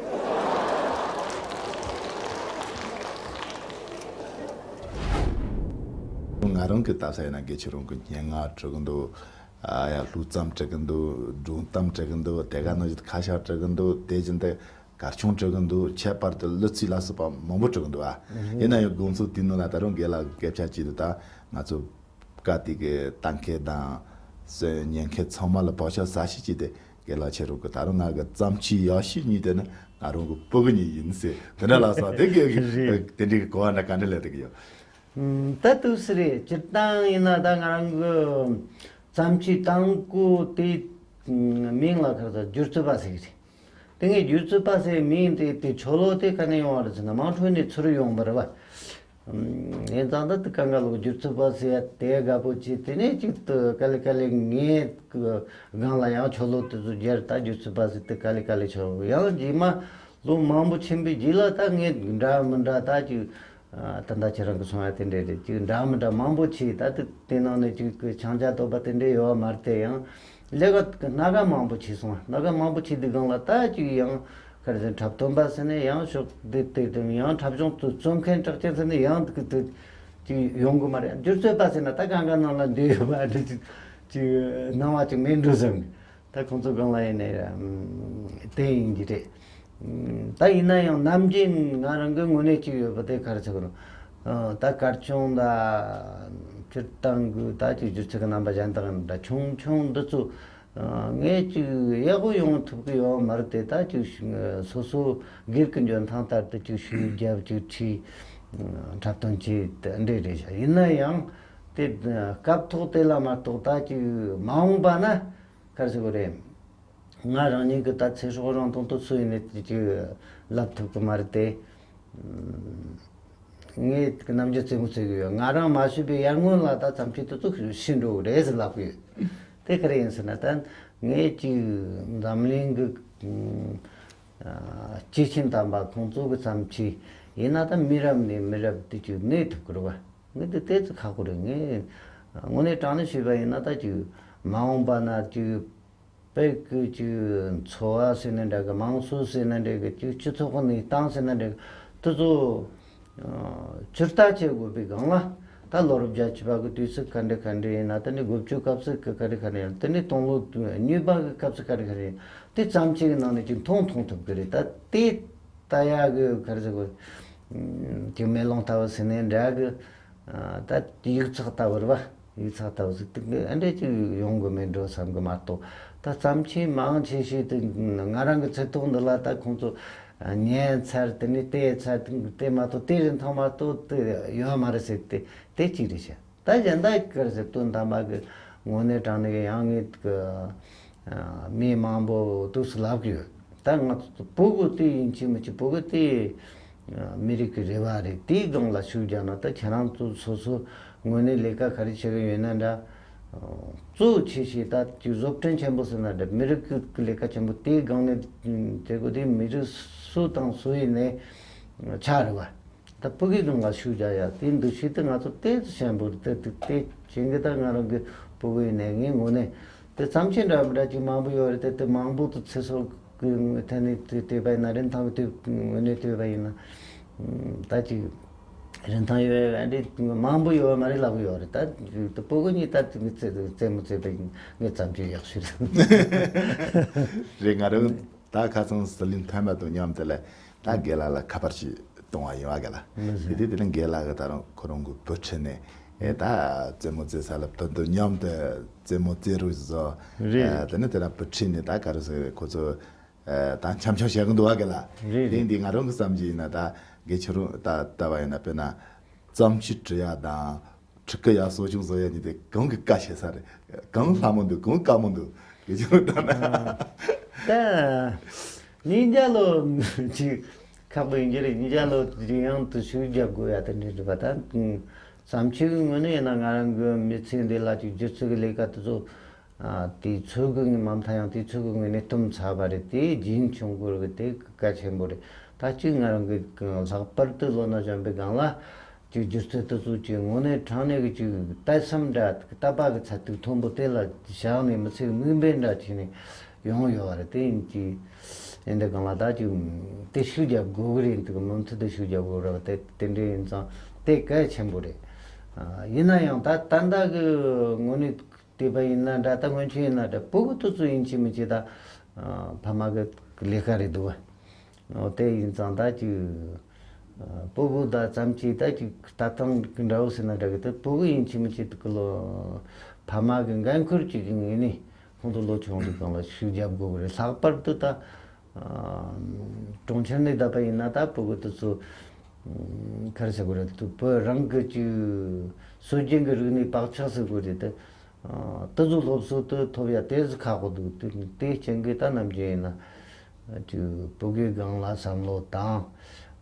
ང་རང་གི་ལྟ་ས་ཡིན་ན་སྐད་ཆ་རང་གི་སྙན་ངག་འབྲི་གི་འདུག་ཨ་ཡ་ལྷུག་རྩོམ་འབྲི་གི་འདུག་སྒྲུང་གཏམ་འབྲི་གི་འདུག་དེ་ག་ནང་བཞིན་ཁ་ཤགས་འབྲི་གི་འདུག་དེ་བཞིན་དུ་གར་ཆུང་འབྲི་གི་འདུག་ཁྱད་པར་དུ་གླུ་ཚིག་ལ་སོགས་པ་མང་པོ་འབྲི་གི་འདུག་ཨ། ཡིན་ན་ཡང་དགོང་ཚོགས་དེའི་ནང་ལ་ད་རུང་རྒན་ལགས་སྐད་ཆ་བྱས་འདུག་ད་ང་ཚོ་བཀའ་དེ་གི་ལྟ་མཁན་དང་སོན་ཉན་མཁན་ཚང་མ་ལ་བག་ཆགས་ཟ་ཤས་ཀྱིས་དེ་རྒན་ལགས་ཁྱེད་རང་གི་ད་རུང་ང་གི་བརྩམས་ཆོས་ཡག་ཤོས་གཉིས་དེ་ནི་ང་རང་གི་སྤུ་གུ་གཉིས་ཡིན་ཟེར་དེ་འདྲ་ལ་སོགས་དེ་གི་རེད། དེ་འདྲའི་གོ་བ་འདྲ་ག་འདྲ་ལས་དེ་གི་ཡོད། ད་དུས་སུ་རེད། སྤྱིར་བཏང་ཡིན་ན་ད་ང་རང་གི་བརྩམས་ཆོས་དང་པོ་དེ་མིང་ལ་ཁ་ས་སྒྱུ་རྩལ་པ་ཟེར་གི་རེད། དེ་ངས་སྒྱུ་རྩལ་པ་ཟེར་མིང་དེ་དེ་ཆོ་ལོ་དེ་ག་ནས་ཡོང་བ་རེད་ཟེར་ན་དམངས་ཁྲོད་ནས་ཚུར་ཡོང་བ་རེད་བ། ཡིན་ཙང་ད་དེ་གང་ག་ལོག་སྒྱུ་རྩལ་པ་ཟེར་ཡ་དེ་དགའ་པོ་བྱས། དེ་ནས་ཅིག་ཏུ་ག་ལེ་ག་ལེ་ངའི་སྒང་ལ་ཡང་ཆོ་ལོ་དེ་ཚོ་སྦྱར། ད་སྒྱུ་རྩལ་པ་ཟེར་དེ་ག་ལེ་ག་ལེ་ཆོ་ཡང་རྗེས་མ་ལོ་མང་པོ་ཕྱིན་པའི་རྗེས་ལ་ད་ངས་འདྲ་མི་འདྲ་ད་ཅིག་ད་ལྟ་ཁྱེད་རང་གིས་གསུངས་ཡ་དེ་འདྲས་རེད། ཅིག་འདྲ་མི་འདྲ་མང་པོ་བྱས། ད་དེ་དེ་ནང་ནས་ཅིག་གི་ཆང་ཆ་དོད་པ་དེ་འདྲས་ཡོད་པ་མ་རེད་དེ། ཡང་ལས་ཀ་སྣ་ཁ་མང་པོ་བྱས་སོང་། སྣ་ཁ་མང་པོ་བྱས་དུས་སྒང་ལ་ད་ཅིག་ཡང་ག་རེ་ཟེར། འཁྲབ་སྟོན་པ་ཟེར་ནས་ཡང་ཕྱོགས་འདི་དེ་དང་ཡང་འཁྲབ་གཞུང་དུ་རྩོམ་མཁན་གྲགས་ཅན་ཟེར་ནས་ཡང་དེ་དེ་ཅིག་ཡོང་གི་མ་རེད། སྒྱུ་རྩལ་པ་ཟེར་ན་ད་གང་ག་ནང་ལ་འདུས་ཡོད་པ་འདྲ་ཅིག་ཅིག་སྣང་བ་ཅིག་མེད་འགྲོ་བསམ་གི། ད་ཁོང་ཚོ་སྒང་ལ་ཡིན་ནའི་དེ་ཡིན་གྱི་རེད། ད་ཡིན་ན་ཡང་ནམ་རྒྱུན་ང་རང་གི་ངོས་ནས་ཅིག་ཡོད་པ་དེ་ག་རེ་ཟེར་དགོས་རུང་། ད་གར་ཆུང་དང་སྤྱིར་བཏང་གི་ད་ཅིག་སྒྱུ་རྩལ་གྱི་རྣམ་པ་གཞན་དག་འདྲ་ཆུང་ཆུང་འདི་ཚོ་ངས་ཅིག་ཡག་པོ་ཡོང་ཐུབ་ཀྱི་ཡོད་མ་རེད་དེ། ད་ཅིག་སོ་སོ་སྒེར་གྱི་འཇོན་ཐང་ལྟར་དུ་ཅིག་ཤུགས་རྒྱབ་ཅིག་ཁྲིད། འཁྲབ་སྟོན་བྱས་དེ་འདྲས་རེད་ཤག། ཡིན་ན་ཡང་དེ་སྐབས་ཐོག་དེ་ལ་མ་གཏོགས་ད་ཅིག་མ་འོངས་པ་ན་ག་རེ་ཟེར་དགོས་རེད། ང་རང་ཉིད་ཀྱི་ད་ཚེ་སྲོག་རང་དོན་དུ་སུ་ཡིན་ནས་དེ་ཅིག་ལབ་ཐུབ་ཀྱི་མ་རེད་དེ། ངས་རྣམ་འགྱུར་རྩེད་མོ་རྩེ་གི་ཡོད། ང་རང་མ་ཤི་བའི་ཡར་སྔོན་ལ་ད་བརྩམས་ཆོས་དེ་ཚོ་ཤི་འགྲོ་གི་རེད་ཟེར་ལབ་གི་ཡོད། དེ་ག་རེ་ཡིན་ཟེར་ན། ད་ངས་ཅིག་འཛམ་གླིང་གི་ཨ་སྐྱེས་ཆེན་དམ་པ་ཁོང་ཚོ་གི་བརྩམས་ཆོས་ཡིན་ན། ད་མི་རབས་ནས་མི་རབས་དེ་ཅིག་གནས་ཐུབ་ཀྱི་རེད་བ། ངས་དེ་ཏོག་ཙམ་ཁག་པོ་རེད། ངས་དངོས་གནས་དྲང་གནས་ཞུས་པ་ཡིན་ན། ད་ཅིག་མ་འོངས་པ་ན་ཅིག་བོད་ཀྱི་ཅིག་འཚོ་བ་ཟེར་ན་འདྲ་གི། དམངས་སྲོལ་ཟེར་ན་འདྲ་གི། ཅིག་སྤྱི་ཚོགས་ཀྱི་གནས་སྟངས་ཟེར་ན་འདྲ་གི། དེ་ཚོ་ཨ་ཕྱིར་ལྟ་བྱེད་དགོས་པའི་སྒང་ལ། ད་ལོ་རབས་བརྒྱད་ཅུ་པ་གི་དུས་ཚིགས་ག་འདྲ་ག་འདྲ་ཡིན་ན། དེ་ནས་དགུ་བཅུ་སྐབས་སུ་ག་ག་འདྲ་ག་འདྲ་ཡིན། དེ་ནས་སྟོང་ལོ་གཉིས་པ་གི་སྐབས་སུ་ག་འདྲ་ག་འདྲ་ཡིན། དེ་བརྩམས་ཆོས་ཀྱི་ནང་ནས་ཅིག་མཐོང་མཐོང་ཐུབ་ཀྱི་རེད། ད་དེ་ལྟ་ཡག་གི་ག་རེ་ཟེར་དགོས། ཨ་ཅིག་མེ་ལོང་ལྟ་བུ་ཟེར་ན་འདྲ་གི། ཨ་ད་ཡིག་ཚགས་ལྟ་བུ་རེད་བ། ཡིག་ཚགས་ལྟ་བུ་ཟིག་དེ་ཨ་འདྲ་ཅིག་ཡོང་གི་མེད་འགྲོ་བསམ་གི་མ་གཏོགས། ད་བརྩམས་ཆོས་མང་ཆེ་ཤོས་དེ་ང་རང་གི་ཚེ་ཐོག་འདི་ལ་ད་ཁོང་ཚོ་ཉན་ཚར། དེ་ནས་བལྟས་ཚར། དེ་མ་གཏོགས་དེ་རིན་ཐང་མ་གཏོགས་དེ་ཡོད་མ་རེད་ཟེར། དེ་དེ་གཅིག་རེད་ཤག། ད་གཞན་དག་གི་ག་རེ་ཟེར། དོན་དམ་པ་གི་དངོས་གནས་དྲང་གནས་ཀྱི་ཡང་ངེད་ཀྱི་ཨ་མི་མང་པོ་འདུག་སེ་ལབ་ཀྱི་ཡོད། ད་ང་ཚོ་བོད་གི་དེ་ཡིན་གཅིག་མིན་གཅིག་བོད་གི་དེ་ཨ་མི་རིགས་ཀྱི་རེ་བ་རེད། དེའི་སྒང་ལ་ཤུགས་རྒྱག་ན། ད་ཁྱེད་རང་ཚོ་སོ་སོ་དངོས་གནས་ལས་ཀ་ག་རེ་བྱེད་ཀྱི་ཡོད་ན་འདྲ། གཙོ་ཆེ་ཤོས་ད་ཅིག་བཟོ་སྐྲུན་ཆེན་པོ་ཟེར་ན་འདྲ། མི་རིགས་ཀྱི་ལས་ཀ་ཆེན་པོ་དེའི་སྒང་ནས་བྱེད་དགོས། དེ་མི་རིགས་སུ་དང་སུ་ཡིན་ནའི་ཆ་རེད་བ། ད་བོད་གི་སྒང་ལ་ཤུགས་རྒྱག་ཡ་དེ་འདུ་ཤེས་དེ་ང་ཚོ་ཏོག་ཙམ་ཞན་པོ་རེད། དེ་དེ་དེ་བྱེད་གི། ད་ང་རང་གི་བོད་གི་ཡིན་ནའི་ངའི་ངོས་ནས་དེ་བརྩམས་ཆོས་འདྲ་མི་འདྲ་ཅིག་མང་པོ་ཡོད་རེད། དེ་དེ་མང་པོ་དེ་ཚེ་སྲོག་གི་ཐད་ནས་དེ་བལྟས་པ་ཡིན་ན། རིན་ཐང་གི་དེ་ངོས་ནས་བལྟས་པ་ཡིན་ན། ད་ཅིག་རིན་ཐང་ཡོད་ཡ་འདི་མང་པོ་ཡོད་མ་རེད་ལབ་གི་ཡོད་རེད། ད་དེ་བོད་གི་ནི་ད་དེ་རྩེད་རྩེད་མོ་རྩེད་པའི་ངའི་བརྩམས་ཆོས་ཡག་ཤོས་རེད། རེད། ང་རང་ད་ཁ་སང་ཟི་ལིང་ཐོན་པ་དང་མཉམ་དུ་ལ་ད་རྒན་ལགས་ལ་ཁ་པར་ཞིག་གཏོང་བ་ཡིན་བ། རྒན་ལགས་དེ་དུས་དེ་ནས་རྒན་ལགས་ཀྱིས་ད་རུང་ཁོ་རང་གི་བུ་ཁྲིད་ནས། ཨེ་ད་རྩེད་མོ་རྩེ་ས་ལ་དོན་དུ་མཉམ་དུ་རྩེད་མོ་རྩེ་རོགས་བཟོ། རེད། ཨེ་དེ་ནས་དེ་ལ་བུ་ཁྲིད་ནས་ད་ག་རེ་ཟེར། ཁོ་ཚོ་ཨེ་ད་འཆམ་འཆམ་བྱེད་གི་འདུག་བ། རྒན་ལགས། རེད། དེ་འདི་ང་རང་གི་བསམ་གྱི་ཡིན་ན། ད་རྒན་ཁྱེད་རང་ད་ལྟ་བ་ཡིན་ན། དཔེར་ན་བརྩམས་ཆོས་འབྲི་ཡ་དང་ཕྲུ་གུ་ཡར་གསོ་སྐྱོང་བཟོ་ཡ་གཉིས་དེ་གང་གི་དཀའ་ཆེ་ས་རེད། གང་སླ་མོ་འདུག། གང་དཀའ་མོ་འདུག། དེ་ཚོ་ལྟ་ན། ད་ཉིན་རྒྱ་ལོ་ཅིག་ཁག་པོ་ཡིན་གྱི་རེད། ཉིན་རྒྱ་ལོ་ཅིག་ཡང་དུ་ཤུགས་རྒྱབ་དགོས་ཡ་དེ་འདྲ་རེད་པ། ད་བརྩམས་ཆོས་ཀྱི་ངོས་ནས་ཡིན་ན། ང་རང་གི་མི་ཚེ་འདི་ལ་ཅིག་སྒྱུ་རྩལ་གྱི་ལས་ཀ་དེ་ཚོ་ཨ་དུས་ཚོད་ཀྱི་ངོས། མ་མཐའ་ཡང་དུས་ཚོད་ཀྱི་ངོས་ནས་སྟོན་ཚར་བ་རེད། དེ་རྒྱུན་འཁྱོངས་དགོས་རེད། དེ་གལ་ཆེན་པོ་རེད། ད་ཅིག་ང་རང་གི་ལྷག་པར་དུ་ལོ་ན་གཞོན་པའི་སྒང་ལ་ཅིག་སྒྱུ་རྩལ་དེ་ཚོ་ཅིག་དངོས་གནས་དྲང་གནས་ཀྱི་ཅིག་ལྟ་བསམ་འདྲ། ལྟ་བ་གི་ཚད་ཐིག་མཐོན་པོ་དེ་ལ་བཞག་ནས། མི་ཚེ་གི་དམིགས་འབེན་འདྲ་བྱས་ནས་ཡོང་ཡོད་པ་རེད། དེ་ཡིན་གྱི་ཡིན་དུས་སྒང་ལ་ད་ཅིག་དེ་ཤུགས་རྒྱབ་དགོས་ཀྱི་རེད། འདུག་མུ་མཐུད་དུ་ཤུགས་རྒྱབ་དགོས་རེད་པ། དེ་དེ་འདྲ་ཡིན་ཙང་དེ་གལ་ཆེན་པོ་རེད། ཨ་ཡིན་ན་ཡང་ད་ད་ལྟ་གི་དངོས་གནས་བལྟས་པ་ཡིན་ན་འདྲ། ད་སྔོན་ཆད་ཡིན་ན་འདྲ། བོད་གི་དུས་ཚོད་ཡིན་གཅིག་མིན་གཅིག་ད་ཨ་ཕ་མ་གི་ལས་ཀ་རེད་འདུག་བ། འོ་དེ་ཡིན་ཙང་ད་ཅིག་ཨ་བོད་གི་ད་བརྩམས་ཆོས་ད་ཅིག་ལྟ་སྟངས་འདྲ་བོ་ཟེར་ན་འདྲ་གི། ད་བོད་གི་ཡིན་གཅིག་མིན་གཅིག་ད་གི་ལོ་ཕ་མ་གི་འགན་ཁུར་ཅིག་གི་ངོས་ནས་ཁོང་ཚོ་ལོ་ཆུང་དུས་སྒང་ལ་ཤུགས་རྒྱབ་དགོས་གི་རེད། ལྷག་པར་དུ་ད་ཨ་གྲོང་ཁྱེར་ནས་བསྡད་པ་ཡིན་ན། ད་བོད་གི་དུས་ཚོད་ཨ་ག་རེ་ཟེར་དགོས་རེད། དུ་བོད་རང་གི་ཅིག་སྲོལ་རྒྱུན་གྱི་རིག་གནས་བག་ཆགས་ཟེར་དགོས་རེད། དེ་ཨ་དེ་ཚོ་སློབ་གསོ་དེ་ཐོབ་ཡ་དེ་ཚོ་ཁག་པོ་འདུག། དེ་དེའི་རྐྱེན་གྱིས་ད་ནམ་རྒྱུན་ཡིན་ན་ཅིག་བོད་གི་སྒང་ལ་བསམ་བློ་བཏང་།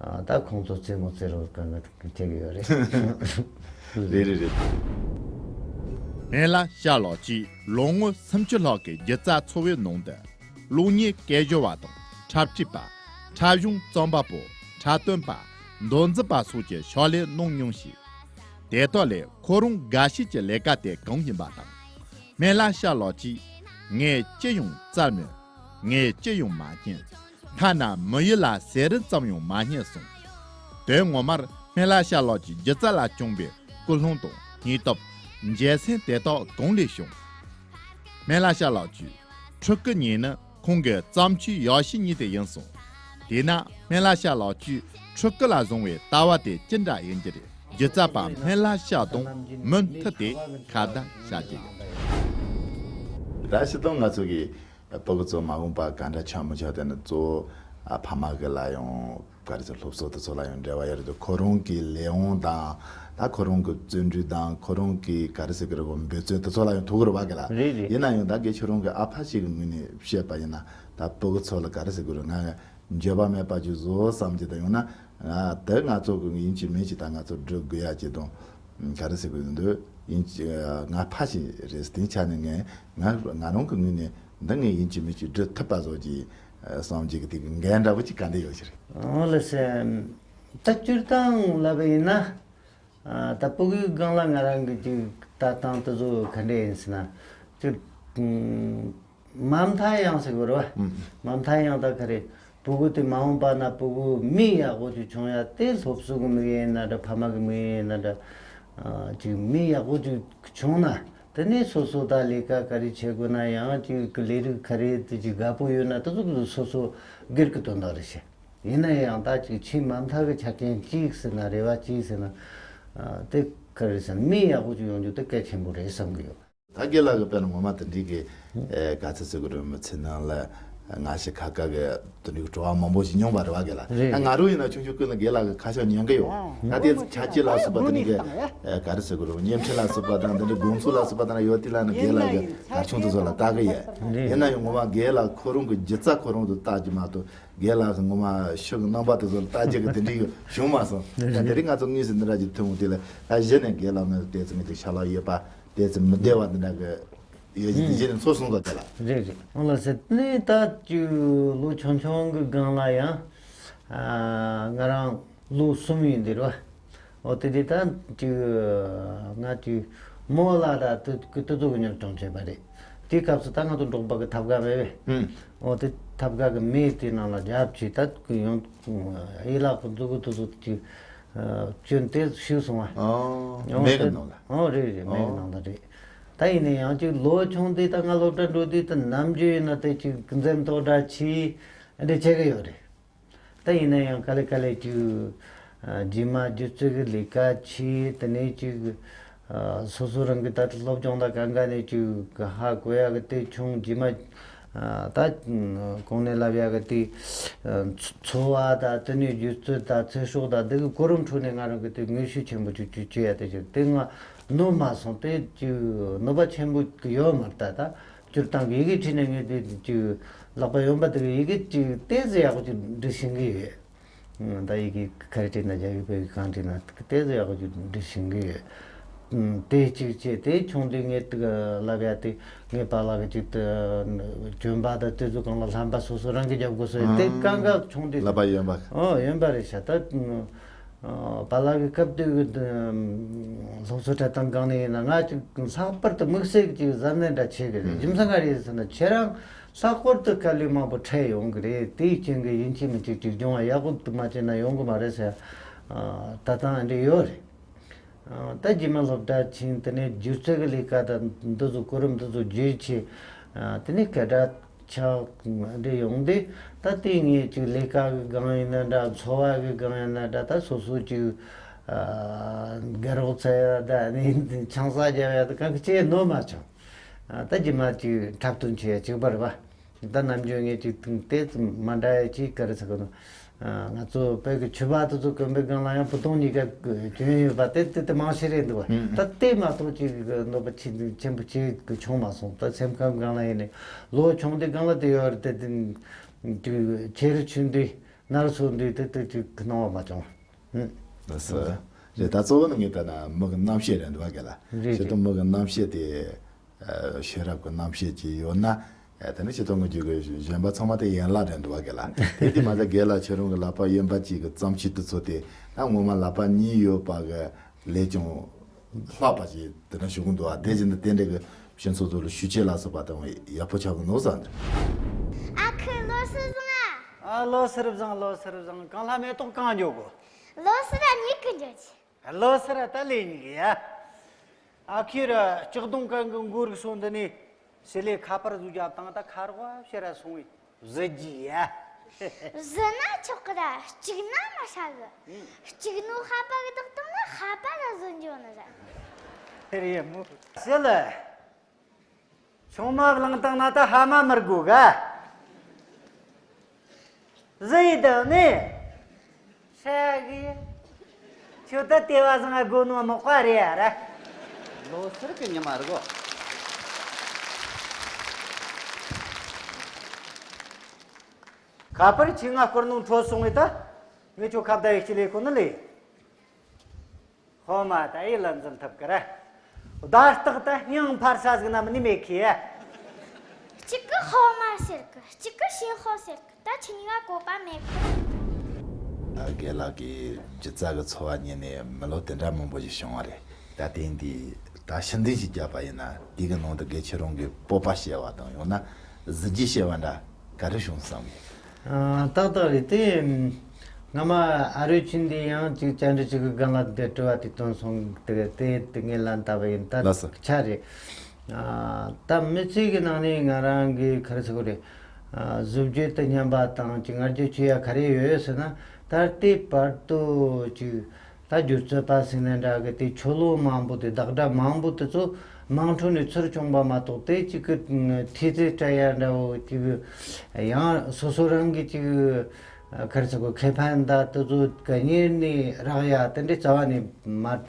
ཨ་ད་ཁོང་ཚོ་རྩེད་མོ་རྩེ་རོགས་གང་གི་བྱེད་ཀྱི་ཡོད་རེད། རེད་རེད་རེད། སྨན་བླ་ཤཱ་ལགས་ཀྱིས་ལོ་ངོ་སུམ་ཅུ་ལྷག་གི་སྒྱུ་རྩལ་འཚོ་བའི་ནང་དུ། གློག་བརྙན་སྐད་སྦྱོར་བ་དང་། འཁྲབ་ཁྲིད་པ། འཁྲབ་གཞུང་རྩོམ་པ་པོ། འཁྲབ་སྟོན་པ། མདོ་འཛིན་པ་སོགས་ཀྱི་ཕྱག་ལས་གནང་མྱོང་ཞིང་། དེ་དག་ལས་ཁོ་རང་དགའ་ཤོས་ཀྱི་ལས་ཀ་དེ་གང་ཡིན་པ་དང་། སྨན་བླ་ཤཱ་ལགས་ཀྱིས། ངས་ཅི་ཡང་བཙལ་མོད། ངས་ཅི་ཡང་མ་རྙེད། ཐ་ན་མི་ཡུལ་ལ་ཟས་རིན་ཙམ་ཡང་མ་རྙེད་གསུངས། དོན་ངོ་མར་སྨན་བླ་ཤཱ་ལགས་ཀྱི་སྒྱུ་རྩལ་ལ་བཅངས་པའི་ཀུན་སློང་དང་སྙིང་སྟོབས། འཇལ་སེམས་དེ་དག་གང་ལས་བྱུང་། སྨན་བླ་ཤཱ་ལགས་ཀྱིས། ཕྲུ་གུ་གཉིས་ནི་ཁོང་གི་བརྩམས་ཆོས་ཡག་ཤོས་གཉིས་དེ་ཡིན་གསུངས། དེས་ན་སྨན་བླ་ཤཱ་ལགས་ཀྱིས་ཕྲུ་གུ་ལ་བཟུང་བའི་ལྟ་བ་དེ་ཅི་འདྲ་ཡིན་གྱི་རེད། སྒྱུ་རྩལ་པ་སྨན་བླ་ཤཱ་དང་མུ་མཐུད་དེ་ཁ་བརྡ་བྱ་རྒྱུ་ཡིན། ད་སྤྱིར་བཏང་ང་ཚོ་གི་ཕྲུ་གུ་ཚོ་མ་འོངས་པ་ག་འདྲ་ཆགས་མི་ཆགས་དེ་ནི་གཙོ་བོ་ཨ་ཕ་མ་གི་ལ་ཡང་ག་རེ་ཟེར། སློབ་གསོ་དེ་ཚོ་ལ་ཡང་འབྲེལ་བ་ཡོད་རེད་འདུག། ཁོ་རང་གི་ལས་དབང་དང་། ད་ཁོ་རང་གི་བརྩོན་འགྲུས་དང་། ཁོ་རང་གི་ག་རེ་ཟེར་གི་རེད་གོ། འབད་བརྩོན་དེ་ཚོ་ལ་ཡང་ཐུག་གི་རེད་པ་གི་ལ། རེད་རེད། ཡིན་ན་ཡང་ད་གལ་ཁྱེད་རང་གི་ཨ་ཕ་ཞིག་གི་ངོས་ནས་བཤད་པ་ཡིན་ན། ད་ཕྲུ་གུ་ཚོ་ལ་ག་རེ་ཟེར་གི་རེད། ང་འགྱོད་པ་མེད་པ་ཅིག་བཟོ་བསམ་གྱི། ད་ཡང་ན་ ང་དེ་ང་ཚོ་གི་ཡིན་གཅིག་མིན་གཅིག་ད་ང་ཚོ་སྒྲུབ་དགོས་ཡ་གཅིག་དང་། ག་རེ་ཟེར་དགོས་འདུག་ཡིན་གཅིག་ང་ཕ་ཞིག་རེད། དེའི་ཆ་ནས་ངས་ང་ང་རང་གི་ངོས་ནས་འདི་ངས་ཡིན་གཅིག་མིན་གཅིག་སྒྲུབ་ཐུབ་པ་བཟོ་གི་བསམ་གྱི་གི་དེ་གི་འགན་འདྲ་བོ་ཅིག་ག་འདྲ་ཡོད་ཀྱི་རེད། འོ་ལགས་སེ། ད་སྤྱིར་བཏང་ལབ་པ་ཡིན་ན། ཨ། ད་ཕྲུ་གུའི་སྒང་ལ་ང་རང་གི་ཅིག་ལྟ་སྟངས་དེ་ཚོ་ག་འདྲ་ཡིན་ཟེར་ན། ཅིག་ཨུམ། མ་མཐའ་ཡང་ཟེར་དགོས་རེད་བ། ཨུམ། མ་མཐའ་ཡང་ད་ག་རེ། ཕྲུ་གུ་དེ་མ་འོངས་པ་ན་ཕྲུ་གུ་མི་ཡག་པོ་ཅིག་བྱུང་ཡ་དེ་སློབ་གསོ་གི་དམིགས་ཡུལ་ཡིན་ན་འདྲ། ཕ་མ་གི་དམིགས་ཡུལ་ཡིན་ན་འདྲ། ཨ། ཅིག་མི་ཡག་པོ་ཅིག་བྱུང་ན་དེ་ནས་སོ་སོ་ད་ལས་ཀ་ག་རེ་བྱེད་དགོས་ན་ཡང་ཅིག་གི་ལས་རིགས་ག་རེ་དེ་ཅིག་དགའ་པོ་ཡོད་ན་དེ་ཚོ་སོ་སོ་སྒེར་གྱི་དོན་དག་རེད་ཤག་ཡིན་ན་ཡང་ད་ཅིག་ཆེས་མ་མཐའ་གི་ཆ་རྐྱེན་གཅིག་ཟེར་ན་རེ་བ་གཅིག་ཟེར་ན། ཨ། དེ་ག་རེ་ཟེར་ན་མི་ཡག་པོ་ཅིག་ཡོང་རྒྱུ་དེ་གལ་ཆེན་པོ་རེད་བསམ་གི་ཡོད། ད་རྒན་ལགས་ཀྱི་དཔེར་ན་ངོ་མ་དེ་འདྲའི་གི་ཨེ་ག་ཚོད་ཟེར་དགོས་རེད། མི་ཚེ་ནང་ལ་སྔ་ཕྱི་ཁ་ཁ་གི་དེ་འདྲའི་གི་བྲོ་བ་མང་པོ་ཞིག་མྱོང་བ་རེད་བ་རྒན་ལགས། རེད། ད་ང་རང་ཡིན་ན་ཆུང་ཆུང་སྐབས་ལ་རྒན་ལགས་ཀྱི་ཁ་ཤགས་ཉན་གི་ཡོད། ད་དེ་ཆ་རྐྱེན་ལ་སོགས་པ་དེ་འདྲའི་གི་ཨེ་ག་རེ་ཟེར་དགོས་རེད། བརྙན་འཕྲིན་ལ་སོགས་པ་དང་དེ་འདྲའི་དགོང་ཚུགས་ལ་སོགས་པ་དང་ཡོད་དེ་ལ་ནི་རྒན་ལགས་ཀྱི་གར་ཆུང་དེ་ཚོ་ལ་ལྟ་གི་ཡོད། རེད། ཡིན་ན་ཡང་ངོ་མ་རྒན་ལགས་ཁོ་རང་གི་སྒྱུ་རྩལ་ཁོ་རང་དུ་ལྟ་རྒྱུ་མ་གཏོགས་རྒན་ལགས་ཀྱི་ངོ་མ་ཤུགས་ཀྱི་རྣམ་པ་དེ་ཚོ་ལ་ལྟ་རྒྱུ་གི་དེ་འདྲའི་བྱུང་མ་སོང་། ད་དེ་རིང་ང་ཚོ་དངོས་སུ་འདི་འདྲ་ཅིག་ཐུག་འོང་དུས་ལ་ད་གཞི་ནས་རྒན་ལགས་ནི་ཏོག་ཙམ་ཅིག་ཤ་ལག་ཡོད་པ། དེ་ཚོ་མི་བདེ་བ་འདི་འདྲ་གི་ཡོད་ཀྱི་དེ་རྗེས་ནས་ཚོར་སོང་ཙང་དེ་ལ། རེད་རེད། འོ་ལགས་སེ། ནས་ད་ཅིག་ལོ་ཆུང་ཆུང་གི་སྒང་ལ་ཡང་ཨ་ང་རང་ལོ་གསུམ་ཡིན་འདིར་བ། འོ་དེ་དེ་ད་ཅིག་ང་ཅིག་མོ་ལ་ད་དུ་དུ་དུ་གི་གཉེར་སྐྱོང་བྱས་པ་རེད། དེའི་སྐབས་སུ་ད་ང་ཚོ་འབྲོག་པ་གི་ཐབ་ཀ་མེད་པས། ཨུམ། འོ་དེ་ཐབ་ཀ་གི་མེ་དེ་ནང་ལ་རྒྱབ་ཆེ་ད་ཡང་ཡི་ལག་གི་མཛུ་གུ་དུ་དུ་ཅིག་སྐྱོན་ཏེ་ཤི་སོང་བ། ཨོ། འོ་མེ་གི་དེ་ནང་ལ། འོ་རེད་རེད། མེ་གི་ཨོ་ནང་ལ་རེད། ད་ཡིན་ན་ཡང་ཅིག་ལོ་ཆུང་དུས་ད་ང་སློབ་གྲྭ་འགྲོ་དུས་ད་ནམ་རྒྱུན་ཡིན་ན་དེ་ཅིག་འཛེམ་དོགས་འདྲ་ཆེ་འདྲ་བྱེད་གི་ཡོད་རེད། ད་ཡིན་ན་ཡང་ག་ལེ་ག་ལེ་ཅིག་ཨ་རྗེས་མ་སྒྱུ་རྩལ་གི་ལས་ཀ་བྱས། དེ་ནས་ཅིག་ཨ་སོ་སོ་རང་གི་ད་སློབ་སྦྱོང་དང་གང་ག་ནས་ཅིག་ཧ་གོ་ཡ་གི་དེ་བྱུང་། རྗེས་མ་ཨ་ད་གོང་ནས་ལབ་ཡ་གི་དེ་ཨ་འཚོ་བ་དང་དེ་ནས་སྒྱུ་རྩལ་དང་ཚེ་སྲོག་དང་འདི་གི་གོ་རིམ་ཁྲོད་ནས་ང་རང་གི་དེ་ངོས་ཤུགས་ཆེན་པོ་ཅིག་ཅིག་བྱེད་ཡ་དེ་ཅིག་དེ་ང་ནོར་མ་སོང་། དེ་ཅིག་ནོར་བ་ཆེན་པོ་ཡོད་མ་རེད། ད་ད། སྤྱིར་བཏང་གི་ཡི་གེ་བྲིས་ནས་ངས་དེ་ཅིག་ལག་པ་གཡོན་པ་དེ་གི་ཡི་གེ་ཅིག་ཏོག་ཙམ་ཡག་པོ་ཅིག་འབྲི་ཤེས་ཀྱི་ཡོད། ད་ཡི་གེ་ག་རེ་བྲིས་ན་རྒྱ་ཡིག་བོད་ཡིག་གང་བྲིས་ན་ཏོག་ཙམ་ཡག་པོ་ཅིག་འབྲི་ཤེས་ཀྱི་ཡོད། དེ་གཅིག་བྱས། དེ་ཆུང་དུས་ངས་དེ་གི་ལབ་ཡ་དེ་ངའི་པཱ་ལགས་ཀྱི་ཅིག་ཏུ་གྱོན་པ་དང་དེ་ཚོ་གང་ལ་ལྷམ་པ་སོ་སོ་རང་གིས་རྒྱབ་དགོས་སོ། དེ་གང་ག་ཆུང་དུས། ལག་པ་གཡོན་པ། ཨོ་གཡོན་པ་རེད་ཤག་ད། པཱ་ལགས་ཀྱི་སྐབས་དུས་ཀྱི་སློབ་གསོ་སྤྲད་སྟངས་སྒང་ནས་ཡིན་ན་ང་ཅིག་ལྷག་པར་དུ་དམིགས་བསལ་གྱི་གཟབ་ནན་འདྲ་བྱེད་ཀྱི་རེད། རྒྱུ་མཚན་ག་རེ་ཟེར་ན་ཁྱེད་རང་ལྷག་པར་དུ་དཀའ་ལས་མང་པོ་འཕྲད་ཡོང་གི་རེད། དེའི་རྐྱེན་གྱིས་ཡིན་གཅིག་མིན་གཅིག་ཅིག་སྦྱོང་བ་ཡག་པོ་དུ་མ་བྱས་ན་ཡོང་གི་མ་རེད་ཟེར། ད་ཐེངས་འདི་ཡོད་རེད། ད་རྗེས་མ་སློབ་གྲྭ་ཕྱིན། དེ་ནས་སྒྱུ་རྩལ་གྱི་ལས་ཀ་དང་འདི་ཚོ་གོ་རིམ་འདི་ཚོ་བརྒྱུད་བྱས། དེ་ནས་སྐད་གྲགས་ཆགས་འདྲ་ཡོང་དུས། ད་ལྟའི་ངས་ཅིག་ལས་ཀ་གི་སྒང་ཡིན་ན་འདྲ། འཚོ་བ་གི་སྒང་ཡིན་ན་འདྲ། ད་སོ་སོ་ཅིག་ཨ་དགའ་རོགས་ཚ་ཡ་ད་ནི་ཆང་ས་རྒྱབ་ཡ་ད་གང་གི་ཅི་ནོར་མ་བྱུང་། ད་རྗེས་མ་ཅིག་འཁྲབ་སྟོན་བྱེད་ཡ་གཅིག་པ་རེད་པ། ད་ནམ་རྒྱུན་ངས་ཅིག་ཏོག་ཙམ་མ་འདྲ་ཡ་ཅིག་ག་རེ་ཟེར་གི་འདུག་ང་ཚོ་བོད་ཀྱི་ཆོས་པ་དེ་ཚོ་དགོན་པའི་སྒང་ལ་ཡང་བུ་སྟོང་གཉིས་ཀ་གྱོན་ཡོད་པ་དེ་དེ་དེ་མང་ཤོས་རེད་འདུག་བ། ད་དེ་མ་གཏོགས་ཅིག་གནོད་པ་ཆེ་ཆེན་པོ་ཅིག་བྱུང་མ་སོང་། ད་སེམས་ཁམས་སྒང་ལ་ཡིན་ནའི་ལོ་ཆུང་དུས་སྒང་ལ་དེ་ཡོད་རེད་དེ། དེ་ཁྱེད་རི་ཆུང་དུས་ནར་སོང་དུས་དེ་དེ་ཅིག་སྣང་བ་མ་བྱུང་། ལགས་སོ། རེད། ད་གཙོ་བོ་ནི་ངས་ལྟ་ན་མི་གི་རྣམ་ཤེས་རེད་འདུག་བ་ག་ལ། རེད་ཞེ་དྲག་རེད། མི་གི་རྣམ་ཤེས་དེ། ཤེས་རབ་ཀྱི་རྣམ་ཤེས་ཅིག་ཡོད་ན། དེ་ནི་སྤྱི་ཚོགས་ངོས་ཀྱི་གཞོན་པ་ཚང་མ་དེ་ཡན་ལག་རེད་འདུག་བ་ག་ལ། དེ་དེ་མ་ཚད་རྒན་ལགས་ཁྱེད་རང་གི་ལག་པ་གཡོན་པ་གཅིག་གི་བརྩམས་ཆོས་དེ་ཚོ་དེ་ད་ངོ་མ་ལག་པ་གཉིས་ཡོད་པ་གི་ལས་ཀྱང་ལྷག་པ་ཞིག་དེ་འདྲ་ཞུ་གི་འདུག་བ། དེ་བཞིན་དུ་དེ་འདྲ་གི་ཕྱི་ཚོགས་ཚོ་ལ་ཞུ་ཆེད་ལ་སོགས་པ་དང་ཡག་པོ་ཆགས་གི་འདུག་བསམ་འདུག་ཨ་ཁུ་ལོ་སི་བཟང་ཨ། ཨ་ལོ་སི་བཟང་། ལོ་སི་བཟང་། གང་ལྷ་མེ་ཏོག་གང་འཇོག་གོ། ལོ་སི་ར་ཉིད་ཀྱི་འཇོག་ཆེ། ལོ་སར་ད་ལས་ཉིག་ཡ། ཨ་ཁྱོད་ར་ལྕགས་སྡོང་གན་གི་མགོ་རིག་སོང་། འདི་ནས་སི་ལེ་ཁ་པར་བཟོ་རྒྱབ་བཏང་། ད་ཁ་རོག་ཕྱིར་ར་སོང་བས་བཟི་རྒྱུ་ཡ། བཟི་ན་ཆོག་གི་ར་གཅིག་ན་མ་ཧྲ་གི། གཅིག་ནོ་ཧ་པ་གི་བདག་བཏང་ན་ཧ་པ་ར་བཟི་འཇོག་ནི་ར། ཧེ་རེད་མོ། སི་ལེ། ཆུང་མ་བླངས་བཏང་ན་ད་ཧ་མ་མི་དགོས་ག། བཟི་ཡི་དང་ནི། ཧྲ་གི། ཁྱོད་ད་ལྟེ་བ་བཟང་དགོས་ནོ་མོག་པ་རེད་ཡ་ར། ལོ་སར་གི་ཉི་མ་རེད་གོ། ཁ་པར་ཁྱོས་ང་བསྐུར་ནོ་འཕྲོད་སོང་ངས་ད། ངས་ཁྱོད་ཁ་བརྡ་ཡི་སྤྱི་ལས་ཁོ་ན་ལས། ཧོ་མ་ད་ཡིད་ལ་འཛིན་ཐུབ་ཀི་རེད། བརྡ་རྟགས་ད་སྙིང་འཕར་ས་ཟིག་ན་མི་ནི་མེད་ཁི་ཡ། གཅིག་གི་ཧོ་མ་ཟེར་གི། གཅིག་གི་ཤིང་ཧོ་ཟེར་གི། ད་ཁྱེད་གཉིས་ཀ་བཀོད་པ་མེད་གི། ཨ། རྒན་ལགས་ཀྱི་སྒྱུ་རྩལ་གྱི་འཚོ་བ་ཉིད་ནས་མི་ལོ་དེ་འདྲ་མང་པོ་ཞིག་བྱུང་བ་རེད། ད་དེ་འདི་ད་ཕྱིར་འཐེན་ཞིག་བརྒྱབ་པ་ཡིན་ན། དེ་གི་ནང་དུ་རྒན་ཁྱེད་རང་གི་སྤོབས་པ་བྱེད་པ་དང་། ཡང་ན་གཟི་བརྗིད་བྱེད་པ་འདྲ་ག་རེ་བྱུང་བསམ་གི། ཨ། ཏག་ཏག་རེད་དེ། སྔ་མ་ཨ་རོལ་ཆེན་འདི་ཡང་ཅིག་བཅར་འདྲི་ཅིག་གི་སྒང་ལ་འདི་དྲི་བ་དེ་བཏོན་སོང་། དེ་དེ་དེ་ངས་ལན་བཏབ་པ་ཡིན། ད་ལགས་སོ། ཆ་རེད། ཨ། ད་མི་ཚེ་གི་ནང་ནས་ང་རང་གི་ག་རེ་ཟེར་དགོས་རེད། ཨ། གཟི་བརྗིད་དང་མཉམ་པ་དང་ཅིག་ང་རྒྱལ་ཆེ་ཡ་ག་རེ་ཡོད་ཟེར་ན། ད་ལྟའི་བར་དུ་ཅིག་ད་སྒྱུ་རྩལ་པ་ཟེར་ན་འདྲ་གི། དེ་ཆོ་ལོ་མང་པོ་དེ། བདག་སྒྲ་མང་པོ་དེ་ཚོ་དམངས་ཁྲོད་ནས་ཚུར་བྱུང་བ་མ་གཏོགས། དེ་ཅིག་གི་ཐེལ་ཙེ་སྤྲད་ཡ་འདྲ་བོ་ཅིག་ཡང་སོ་སོ་རང་གི་ཅིག་ག་རེ་ཟེར་དགོས། ཁེ་ཕན་ད་དེ་ཚོ་ག་གཉེར་ནས་རག་ཡ་དེ་འདྲའི་རྩ་བ་ནས་མ་རེད་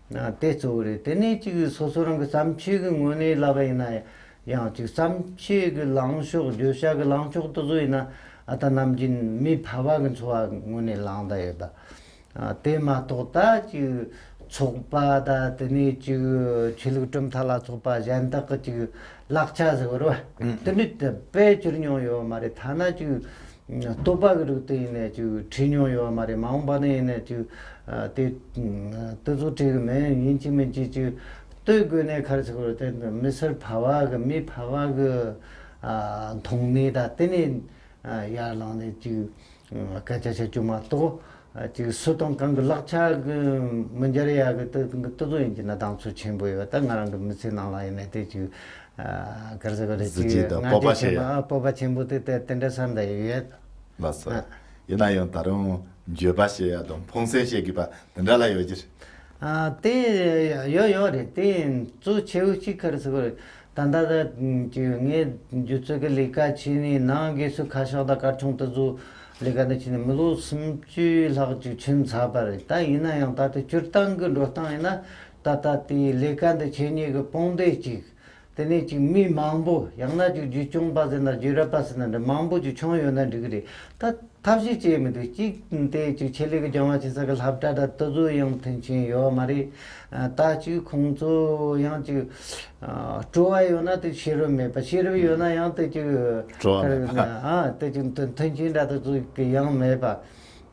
ད། ཨ། དེ་གཙོ་བོ་རེད། དེ་ནས་ཅིག་སོ་སོ་རང་གི་བརྩམས་ཆོས་ཀྱི་ངོས་ནས་ལབ་པ་ཡིན་ན་ཡང་། ཅིག་བརྩམས་ཆོས་ཀྱི་ལངས་ཕྱོགས། བརྗོད་བྱ་གི་ལངས་ཕྱོགས་དེ་ཚོ་ཡིན་ན། ཨ། ད་ནམ་རྒྱུན་མི་ཕལ་བ་གི་འཚོ་བ་ངོས་ནས་བླངས་བསྡད་ཡོད་ད། ཨ། དེ་མ་གཏོགས་ད་ཅིག་ཚོགས་པ་ད། དེ་ནས་ཅིག་ཆོས་ལུགས་གྲུབ་མཐའ་ལ་སོགས་པ་གཞན་དག་གི་ཅིག་ལག་ཆ་ཟེར་བ་རེད་པ། ཨང་། དེ་འདྲ་དཔེ་གྱུར་མྱོང་ཡོད་མ་རེད། ཐ་ན་ཅིག་བསྟོད་པ་གི་རིགས་དེ་ཡིན་ནའི་ཅིག་བྲིས་མྱོང་ཡོད་མ་རེད། མ་འོངས་པ་ན་ཡིན་ནའི་ཅིག་ཨ། དེ་དེ་ཚོ་བྲིས་གི་མེད། ཡིན་གཅིག་མིན་གཅིག་ཅིག་བསྟོད་དགོས་ནའི་ག་རེ་ཟེར་དགོས་རེད། དེ་མི་སེར་ཕལ་བ་གི། མི་ཕལ་བ་གི། ཨ། མཐོང་ནས་ད་དེ་ནས། ཨ། ཡར་ལངས་ནས་ཅིག་སྐད་ཆ་བཤད་རྒྱུ་མ་གཏོགས། ཨ། ཅིག་སུ་དང་གང་གི་ལག་ཆ་གི་མི་འབྱར་ཡ་གི་དེ་དེ་ཚོ་ཡིན་གྱི་ན་གདེང་ཚོད་ཆེན་པོ་ཡོད། ད་ང་རང་གི་མི་ཚེ་ནང་ལ་ཡིན་ནའི་དེ་ཅིག་ཨ། ག་རེ་ཟེར་དགོས་རེད། གཟི་བརྗིད་དང་སྤོབས་པ་ཆེ་ཡ། ཨ། སྤོབས་པ་ཆེན་པོ་དེ་དེ་དེ་འདྲ་བསམ་བསྡད་ཡོད། ལགས་སོ། ཨ། ཡིན་ན་ཡང་ད་རུང་འགྱོད་པ་བྱེད་ཡ་དང་ཕངས་སེམས་བྱེད་དགོས་པ་དེ་འདྲ་ལ་ཡོད་ཀྱི་རེད། ཨ། དེ་ཡོད་ཡོད་རེད། དེ་གཙོ་ཆེ་བོ་གཅིག་ག་རེ་ཟེར་དགོས་རེད། ད་ལྟ་ད་ཅིག་ངས་སྒྱུ་རྩལ་གྱི་ལས་ཀ་བྱས་ནས། ནང་སྒོས་སུ་ཁ་ཤགས་དང་གར་ཆུང་དེ་ཚོ་ལས་ཀ་འདི་བྱས་ནས་མི་ལོ་སུམ་ཅུ་ལྷག་ཅིག་ཕྱིན་ཚར་བ་རེད། ད་ཡིན་ན་ཡང་ད་ལྟ་སྤྱིར་བཏང་གི་འགྲོ་སྟངས་ཡིན་ན། ད་ལྟ་དེའི་ལས་ཀ་འདི་བྱེད་མཁན་གྱི་དཔུང་སྡེ་གཅིག་དེ་ནས་ཅིག་མི་མང་པོ། ཡང་ན་ཅིག་རྒྱུ་སྐྱོང་པ་ཟེར་ན། རྒྱུ་རབས་པ་ཟེར་ན་འདྲ། མང་པོ་ཅིག་བྱུང་ཡོད་ན་འགྲིག་གི་རེད། ད་ཐབས་ཤེས་བྱས་མི་འདུག་གཅིག་དེ་ཅིག་ཆེད་ལས་ཀྱི་སྦྱང་བ་བྱེད་ས་གི་སློབ་གྲྭ་འདྲ་དེ་ཚོ་ཡང་མཐུན་རྐྱེན་ཡོད་མ་རེད། ཨ། ད་ཅིག་ཁོང་ཚོ་ཡང་ཅིག་ཨ། སྤྲོ་བ་ཡོད་ན་དེ་ཤེས་རབ་མེད་པ། ཤེས་རབ་ཡོད་ན་ཡང་དེ་ཅིག་སྤྲོ་བ་མེད་པ། ཨ། དེ་ཅིག་མཐུན་མཐུན་རྐྱེན་འདྲ་དེ་ཚོ་ཡང་མེད་པ།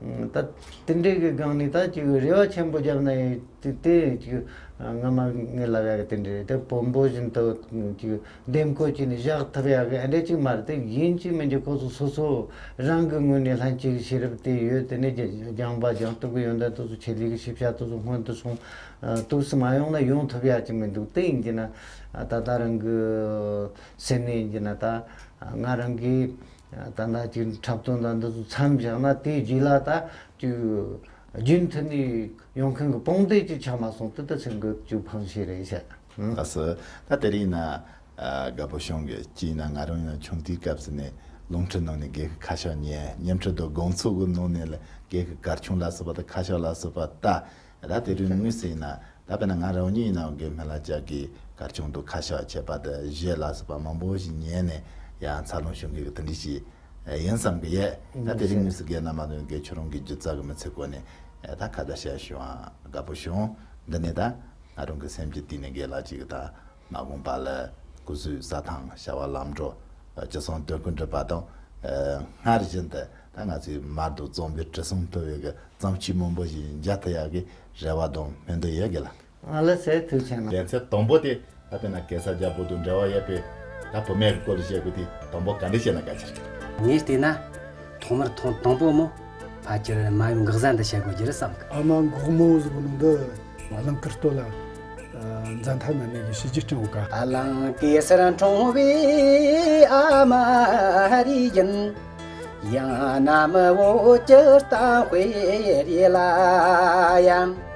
ད་དེ་འདྲའི་གི་སྒང་ནས་ད་ཅིག་རེ་བ་ཆེན་པོ་བརྒྱབ་ན་ཡང་དེ་དེ་ཅིག་སྔ་མ་ངས་ལབ་ཡ་གི་དེ་འདྲ་རེད། དེ་བོན་པོ་བཞིན་དུ་ཅིག་འདེམས་བསྐོ་བྱས་ནས་བཞག་ཐུབ་ཡ་གི་ཨ་འདྲ་ཅིག་མ་རེད། དེ་ཡིན་གཅིག་མིན་གཅིག་ཁོ་ཚོ་སོ་སོ་རང་གི་ངོས་ནས་ལྷན་སྐྱེས་ཀྱི་ཤེས་རབ་དེ་ཡོད། དེ་ནས་སྦྱང་པ་སྦྱང་སྟོབས་ཀྱི་ཡོན་ཏན་དེ་ཚོ། ཆེད་ལས་ཀྱི་ཤེས་བྱ་དེ་ཚོ་སྔོན་དུ་སོང་། ཨ། དུས་སུ་མ་ཡོང་ན་ཡོང་ཐུབ་ཡ་ཅིག་མི་འདུག་དེ་ཡིན་གྱི་ན། ཨ། ད་ལྟ་རང་གི་སེམས་ནས་ཡིན་གྱི་ན། ད་ང་རང་གིས་ད་ལྟ་ཅིག་འཁྲབ་སྟོན་དང་འདི་ཚོ་མཚམས་བཞག་ན། དེའི་རྗེས་ལ་ད་ཅིག་རྒྱུན་མཐུད་ནས་ཡོང་མཁན་གྱི་དཔུང་སྡེ་ཅིག་ཆགས་མ་སོང་། དེ་ད་སེམས་ཀྱི་ཅིག་ཕངས་ཤིག་རེད་ཤག་ཨང་། ལགས་སོ། ད་དེ་རིང་ཡིན་ན། ཨ། དགའ་པོ་ཞང་གི་ཅིག་ཡིན་ན། ང་རང་ཡིན་ན་ཆུང་དུས་སྐབས་སུ་ནས་རླུང་འཕྲིན་ནང་ནས་རྒན་གྱི་ཁ་ཤགས་ཉན། བརྙན་འཕྲིན་དང་དགོང་ཚོགས་ཀྱི་ནང་ནས་ལ་རྒན་གྱི་གར་ཆུང་ལ་སོགས་པ་དང་། ཁ་ཤགས་ལ་སོགས་པ་ལྟ། ད་དེ་རིང་དངོས་སུ་ཡིན་ན། ད་དཔེར་ན་ང་རང་ཉིད་ཡིན་ན། རྒན་སྨན་བླ་ལྕག་གི་གར་ཆུང་དང་ཁ་ཤགས་བྱས་པ་དང་གཞས་ལ་སོགས་པ་མང་པོ་ཞིག་ཉན་ནས་ཡང་འཚར་ལོངས་བྱུང་གི་དེ་འདྲ་ཞིག་ཡིན་བསམ་གི་ཡས། ད་དེ་རིང་དངོས་སུ་རྒན་རྣམ་པ་ཚོ་གིས་ཁྱོད་རང་གི་སྒྱུ་རྩལ་གྱི་མི་ཚེ་སྐོར་ནས་ད་ཁ་བརྡ་བྱས་བྱུང་བ་དགའ་པོ་བྱུང་། འདི་ནས་ད་ང་རང་གི་སེམས་ཀྱི་གཏིང་ནས་རྒན་ལགས་ཀྱི་ད་མ་འོངས་པ་ལ་སྐུ་གཟུགས་གསལ་ཐང་། བྱ་བ་ལམ་འགྲོ། ཅི་གསུང་དོན་ཀུན་འགྲུབ་པ་དང་། ཨ། སྔར་བཞིན་དུ་ད་ང་ཚོའི་མར་དང་རྩོམ་པའི་དྲི་བསུང་འཐུལ་བའི་གི་བརྩམས་ཆོས་མང་པོ་ཞིག་མཇལ་ཐུབ་ཡག་གི་རེ་བ་དང་སྨོན་འདུན་ཡོད་གི་ལགས། ཨ་ལགས་སེ། ཐུགས་རྗེ་གནང་། ལེ་ཚན་དང་པོ་དེ་ད་དཔེར་ན་གེ་སར་རྒྱལ་པོ་དང་འབྲེལ་བ་ཡོད་པའི་ད་བུད་མེད་ཀྱི་སྐོར་ལ་བཤད་དགོས་དུས། དང་པོ་ག་འདྲ་བཤད་ན་དགའ་ཆེར། ངས་བལྟས་ན། ཐོག་མར་ཐེངས་དང་པོ་མོ་ཕལ་ཆེར་མ་ཡུམ་འགག་བཟའ་འདི་བཤད་དགོས་རྒྱུ་རེད་བསམ་གི། ཨ་མ་འགོག་མོ་ཟེར་གོ་ནོ་འདི་གླིང་དཀར་སྟོད་ལ་འཛད་མཐའ་ན་གནས་ཀྱི་གཤིས་རྒྱུད་སྤྲིན་འོག་ག། གླིང་གེ་སར་འཁྲུངས་པའི་ཨ་མ་རི་ཡིན། ཡང་ན་མི་བོ་སྤྱིར་བཏང་དཔེ་རེད་ལ་ཡང་།